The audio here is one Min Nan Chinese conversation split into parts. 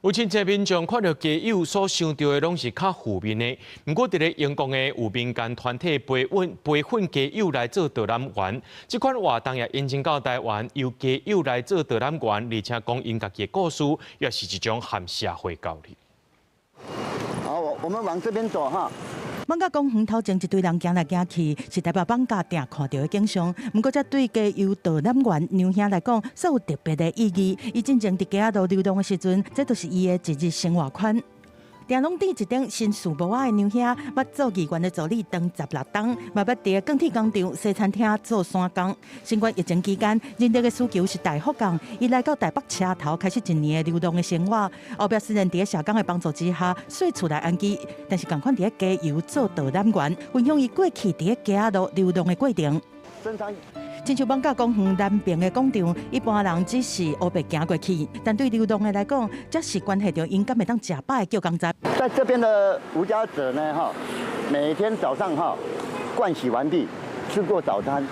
有真濟民眾看著街友所想著的攏是較負面的。毋過，佇咧英國的有民間團體培訓街友來做導覽員，這款活動也引進到台灣，由街友來做導覽員，而且講𪜶家己的故事，也是一種含社會交流。好，我們往這邊走哈。艋舺公園頭前一堆人行來行去，是台北艋舺定看著的景象。毋過，這對街友導覽員梁兄來講，煞有特別的意義。伊進前佇街仔路流浪的時陣，這就是伊的一日生活圈。定攏佇一間新事無仔的梁兄，捌做議員的助理當16冬，嘛捌佇鋼鐵工廠、西餐廳做散工。新冠疫情期間，人力的需求是大幅降，伊來到台北車頭開始一年的流浪的生活。後壁雖然佇社工的幫助之下，稅厝來安居，但是仝款佇咧街遊做導覽員，分享伊過去佇咧街仔路流浪的過程。正常。親像艋舺公園南邊的廣場，一般人只是烏白行過去，但對流浪的來講，這是關係著𪜶敢會當食飽的叫工站。在這邊的無家者呢，哈，每天早上哈，盥洗完畢，吃過早餐，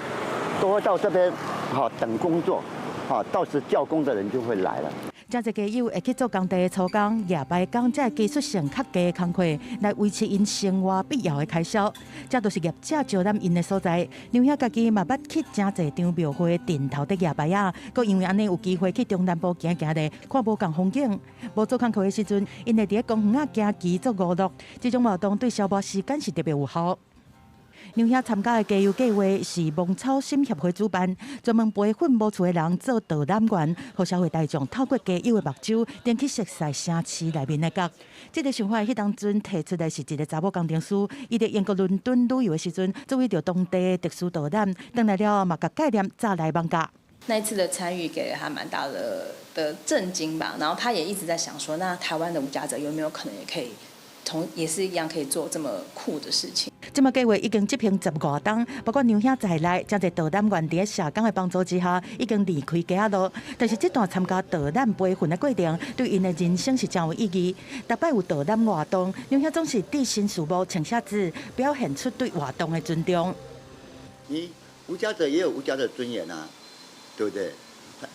都會到這邊哈等工作，哈，到時叫工的人就會來了。真濟街友會去做工地的粗工、夜班工，這技術性較低的工課，來維持𪜶生活必要的開銷。這都是業者招攬𪜶的所在。梁兄家己嘛捌去誠濟場廟會陣頭佇蜈牌仔，閣因為按呢有機會去中南部行行咧，看無仝風景。無做工課的時陣，𪜶會佇咧公園仔行棋做娛樂，這種活動對消磨時間是特別有效。梁兄參加的街友計畫是芒草心協會主辦，專門培訓無厝的人做導覽員，予社會大眾透過街友的目睭，轉去熟似城市內面的角。這個想法彼當陣提出來是一個查某工程師，伊佇英國倫敦旅遊的時陣，注意著當地的特殊導覽，轉來了後嘛，共概念載來艋舺。那一次的參與給了他蠻大的震驚吧，然後他也一直在想說，那台灣的無家者有沒有可能也可以同也是一樣可以做這麼酷的事情？這馬計劃已經執行十外冬，包括梁兄在內，誠濟導覽員佇社工的幫助之下，已經離開街仔路。但是這段參加導覽培訓的過程，對𪜶的人生是誠有意義。逐擺有導覽活動，梁兄總是佇新事務穿寫字，表現出對活動的尊重。你無家者也有無家者尊嚴啊，對不對？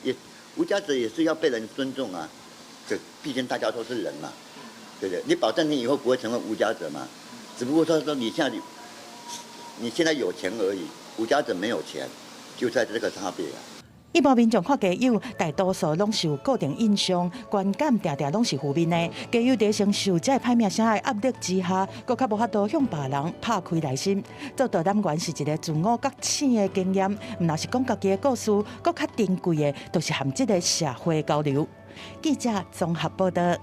也無家者也是要被人尊重啊。這畢竟大家都是人嘛，對不對？你保證你以後不會成為無家者嗎？只不過說你現在有錢而已，無家者沒有錢，就在這個差別啊。一般民眾看街友，大多數攏是有固定印象，觀感定定攏是負面的。街友佇承受這個歹名聲的壓力之下，閣較無法度向別人拍開內心。做導覽員是一個自我覺醒的經驗，毋但是講家己的故事，閣較珍貴的，就是和這個社會交流。記者綜合報導。